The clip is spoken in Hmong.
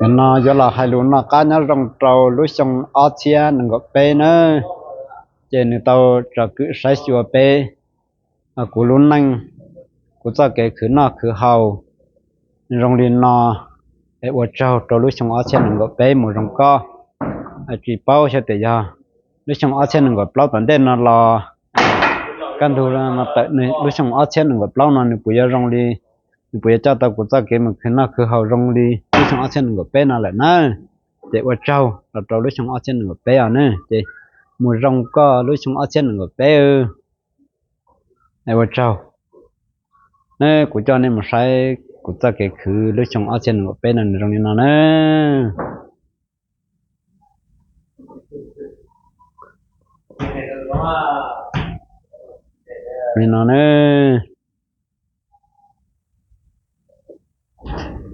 Nim no yuav los hais lus noj qab nyob zoo rau lub xyoo ob txhiab nees nkaum peb nawb. Ces nws tau tsom kwm saib xyuas peb, kuv lub neej, kuv txoj kev khwv noj khwv haus zoo li no, es ua tsaug rau lub xyoo ob txhiab nees nkaum peb mus zoo koj. Tsis paub xyov tias yog lub xyoo ob txhiab nees nkaum plaub tom ntej no los kaj ntug no tawm lub xyoo ob txhiab nees nkaum plaub no nws puas yuav zoo li, nws puas yuav coj tau kuv txoj kev mus khwv noj khwv haus zoo li lub xyoo ob txhiab nees nkaum peb no lawm na. Ces ua tsaug los rau lub xyoo ob txhiab nees nkaum peb os ne, ces mus zoo koj lub xyoo ob txhiab nees nkaum peb. Ua tsaug ne, kuv coj nej mus saib kuv txoj kev khwv lub xyoo ob txhiab nees nkaum peb no nws zoo li no na. Li no ne.